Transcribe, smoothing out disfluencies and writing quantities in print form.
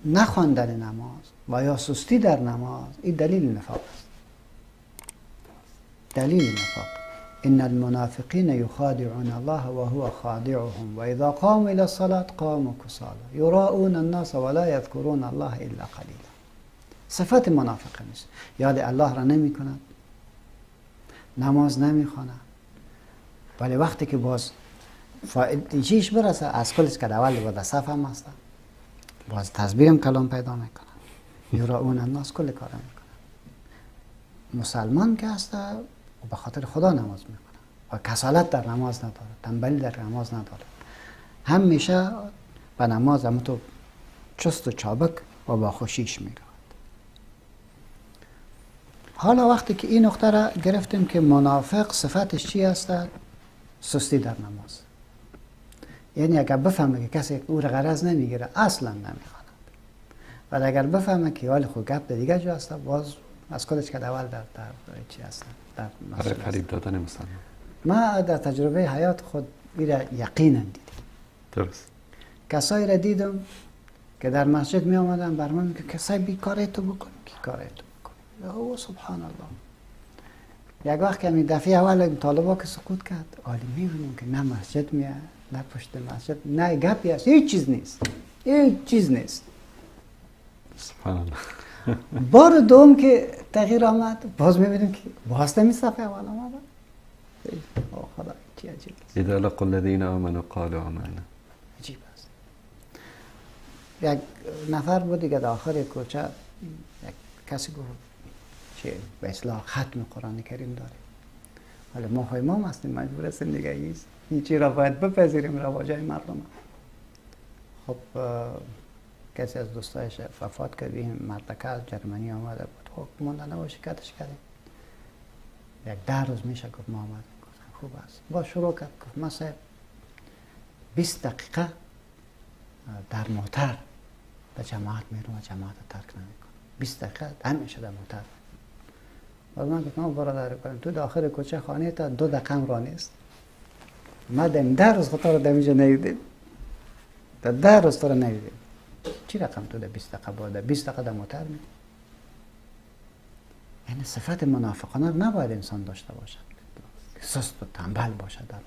نخواندن نماز و یا سستی در نماز این دلیل نفاق است. دلیل نفاق. ان المنافقین یخادعون الله وهو خادعهم واذا قاموا الى الصلاة قاموا كسالى یراؤون الناس ولا یذکرون الله الا قلیلا. صفت منافق نیست. یاد الله را نمی کند، نماز نمی خواند، ولی وقتی که باز چیش برسه از کلش که اول با صف هم هست، باز تسبیح هم کلام پیدا میکنه، یراؤون الناس کل کار میکنه. مسلمان که هست به خاطر خدا نماز میکنه و کسالت در نماز نداره، تنبلی در نماز نداره، همیشه به نماز هم تو چست و چابک و با خوشیش میرود. حالا وقتی که این نقطه را گرفتیم که منافق صفتش چی هست؟ سستی در نماز. یعنی اگر بفهمه که کسی او را غرض نمیگیره اصلا نمیخواند، ولی اگر بفهمه که حال خود گپ دیگه جو هست، باز از خودش که اول در چی هست، در برای فریب دادن مسلمان. ما در تجربه حیات خود ایره یقینا دیدم. درست. کسایی را دیدم که در مسجد می آمدن بر من که کسایی بیکاره تو بکن، کی کاره تو بکن. او سبحان الله. یک وقت که می دفعه اول طالبا که سقوط کرد، عالی میبینیم که نه مسجد میاد، نه پشت مسجد، نه گپی هست، هیچ چیز نیست، هیچ چیز نیست. سبحان الله. بار دوم که تغییر آمد، باز میبینیم که باز نمی صفحه اول آمد. او خدا چی عجیب است. اذا لقوا الذین آمنوا قالوا آمنا. عجیب است. یک نفر بود دیگه در آخر کوچه، یک کسی گفت که به اصلاح ختم قرآن کریم داره. حالا ما های ما هستیم، مجبور هستیم دیگه، هیچی را باید بپذیریم رواجای مردم. خب کسی از دوستایش وفات کرد، این مردکه از جرمنی آمده بود. خب مونده نباشه کتش کردیم. یک 10 روز میشه گفت ما آمدیم. گفتم خوب است. با شروع کرد، گفت ما صاحب 20 دقیقه در موتر به جماعت میرم و جماعت ترک نمیکنم. 20 دقیقه همیشه در موتر. باز من گفتم برادر کنم تو داخل کوچه خانه تا 2 دقیقه را نیست. ما دم 10 روز خطا رو در اینجا ندیدیم. تا 10 روز تو رو ندیدیم. چی رقم تو در 20 دقیقه باید 20 دقیقه در موتر می؟ یعنی صفت منافقانه رو نباید انسان داشته باشد، سست و تنبل باشد در